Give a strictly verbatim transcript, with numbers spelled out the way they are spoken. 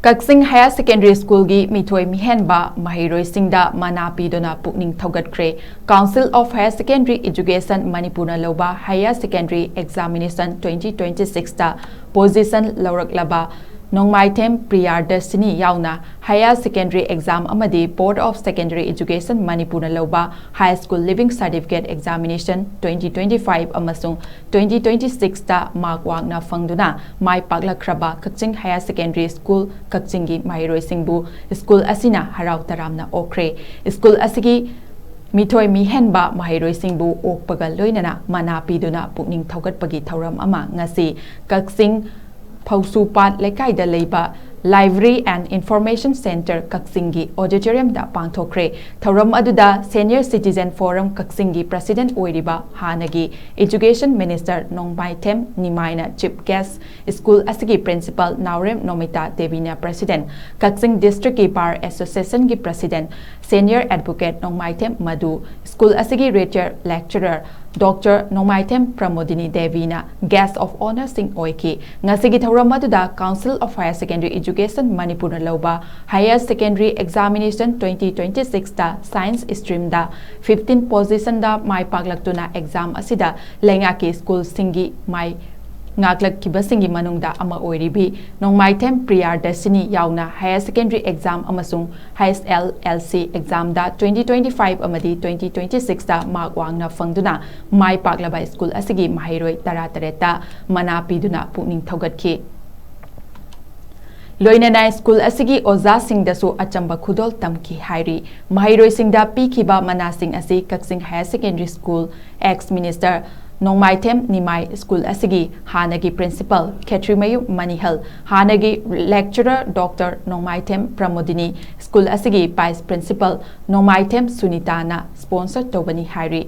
ꯀꯛꯆꯤꯡ Higher Secondary Schoolꯒꯤ ꯃꯤꯊꯣꯏ ꯃꯤꯍꯦꯟꯕ ꯃꯍꯩꯔꯣꯏꯁꯤꯡꯗ ꯃꯅꯥ ꯄꯤꯗꯨꯅ ꯄꯨꯛꯅꯤꯡ ꯊꯧꯒꯠꯈ꯭ꯔꯦ꯫ Council of Higher Secondary Education ꯃꯅꯤꯄꯨꯔꯅ ꯂꯧꯕ Higher Secondary Examination twenty twenty sixꯇ position ꯂꯧꯔꯛꯂꯕ ꯅꯣꯡꯃꯥꯏꯊꯦꯝ ꯄ꯭ꯔꯤꯌꯥꯗꯔꯁꯤꯅꯤ ꯌꯥꯎꯅ Higher Secondary Exam ꯑꯃꯗꯤ Board of Secondary Education ꯃꯅꯤꯄꯨꯔꯅ ꯂꯧꯕ High School Leaving Certificate Examination twenty twenty five ꯑꯃꯁꯨꯡ twenty twenty sixꯇ mark ꯋꯥꯡꯅ ꯐꯪꯗꯨꯅ ꯃꯥꯏ ꯄꯥꯛꯂꯛꯈ꯭ꯔꯕ ꯀꯛꯆꯤꯡ Higher Secondary School ꯀꯛꯆꯤꯡꯒꯤ ꯃꯍꯩꯔꯣꯏꯁꯤꯡꯕꯨ school ꯑꯁꯤꯅ ꯍꯔꯥꯎ ꯇꯔꯥꯝꯅ ꯑꯣꯛꯈ꯭ꯔꯦ꯫ School ꯑꯁꯤꯒꯤ ꯃꯤꯊꯣꯏ ꯃꯤꯍꯦꯟꯕ ꯃꯍꯩꯔꯣꯏꯁꯤꯡꯕꯨ ꯑꯣꯛꯄꯒ ꯂꯣꯏꯅꯅ ꯃꯅꯥ ꯄꯤꯗꯨꯅ ꯄꯨꯛꯅꯤꯡ ꯊꯧꯒꯠꯄꯒꯤ ꯊꯧꯔꯝ ꯑꯃ ꯉꯁꯤ ꯀꯛꯆꯤꯡ ꯐꯧꯁꯨꯄꯥꯠ ꯂꯩꯀꯥꯏꯗ ꯂꯩꯕ Library and Information Centre ꯀꯛꯆꯤꯡꯒꯤ auditoriumꯗ ꯄꯥꯡꯊꯣꯛꯈ꯭ꯔꯦ꯫ ꯊꯧꯔꯝ ꯑꯗꯨꯗ Senior Citizen Forum ꯀꯛꯆꯤꯡꯒꯤ president ꯑꯣꯏꯔꯤꯕ ꯍꯥꯟꯅꯒꯤ Education Minister ꯅꯣꯡꯃꯥꯏꯊꯦꯝ ꯅꯤꯃꯥꯏꯅ chief guest, school ꯑꯁꯤꯒꯤ principal ꯅꯥꯎꯔꯦꯝ ꯅꯣꯃꯤꯇꯥ ꯗꯦꯕꯤꯅ president, ꯀꯛꯆꯤꯡ districtꯀꯤ Bar Associationꯒꯤ president, senior advocate ꯅꯣꯡꯃꯥꯏꯊꯦꯝ ꯃꯗꯨ, school ꯑꯁꯤꯒꯤ retired lecturer Doctor Nongmaithem Pramodini ꯗꯦꯕꯤꯅ guest of honourꯁꯤꯡ ꯑꯣꯏꯈꯤ꯫ ꯉꯁꯤꯒꯤ ꯊꯧꯔꯝ ꯑꯗꯨꯗ Council of Higher Secondary Education ꯃꯅꯤꯄꯨꯔꯅ ꯂꯧꯕ Higher Secondary Examination twenty twenty sixꯇ Science streamꯗ fifteen positionꯗ ꯃꯥꯏ ꯄꯥꯛꯂꯛꯇꯨꯅ exam ꯑꯁꯤꯗ ꯂꯩꯉꯥꯛꯀꯤ schoolꯁꯤꯡꯒꯤ ꯃꯥꯏ ꯉꯥꯛꯂꯛꯈꯤꯕꯁꯤꯡꯒꯤ ꯃꯅꯨꯡꯗ ꯑꯃ ꯑꯣꯏꯔꯤꯕꯤ ꯅꯣꯡꯃꯥꯏꯊꯦꯝ ꯄ꯭ꯔꯤꯌꯥꯗꯔꯁꯤꯅꯤ ꯌꯥꯎꯅ Higher Secondary Exam ꯑꯃꯁꯨꯡ H S L C Examꯗ twenty twenty five ꯑꯃꯗꯤ twenty twenty sixꯇ mark ꯋꯥꯡꯅ ꯐꯪꯗꯨꯅ ꯃꯥꯏ ꯄꯥꯛꯂꯕ school ꯑꯁꯤꯒꯤ ꯃꯍꯩꯔꯣꯏ ꯇꯔꯥ ꯇꯔꯦꯠꯇ ꯃꯅꯥ ꯄꯤꯗꯨꯅ ꯄꯨꯛꯅꯤꯡ ꯊꯧꯒꯠꯈꯤ꯫ ꯂꯣꯏꯅꯅ school ꯑꯁꯤꯒꯤ ꯑꯣꯖꯥꯁꯤꯡꯗꯁꯨ ꯑꯆꯝꯕ ꯈꯨꯗꯣꯜ ꯇꯝꯈꯤ ꯍꯥꯏꯔꯤ꯫ ꯃꯍꯩꯔꯣꯏꯁꯤꯡꯗ ꯄꯤꯈꯤꯕ ꯃꯅꯥꯁꯤꯡ ꯑꯁꯤ ꯀꯛꯆꯤꯡ Higher Secondary School ex minister ꯅꯣꯡꯃꯥꯏꯊꯦꯝ ꯅꯤꯃꯥꯏ school ꯑꯁꯤꯒꯤ ꯍꯥꯟꯅꯒꯤ principal ꯈꯦꯇ꯭ꯔꯤꯃꯌꯨꯝ ꯃꯅꯤꯍꯜ, ꯍꯥꯟꯅꯒꯤ lecturer Doctor ꯅꯣꯡꯃꯥꯏꯊꯦꯝ ꯄ꯭ꯔꯃꯣꯗꯤꯅꯤ, school ꯑꯁꯤꯒꯤ vice principal ꯅꯣꯡꯃꯥꯏꯊꯦꯝ ꯁꯨꯅꯤꯇꯥꯅ sponsor ꯇꯧꯕꯅꯤ ꯍꯥꯏꯔꯤ꯫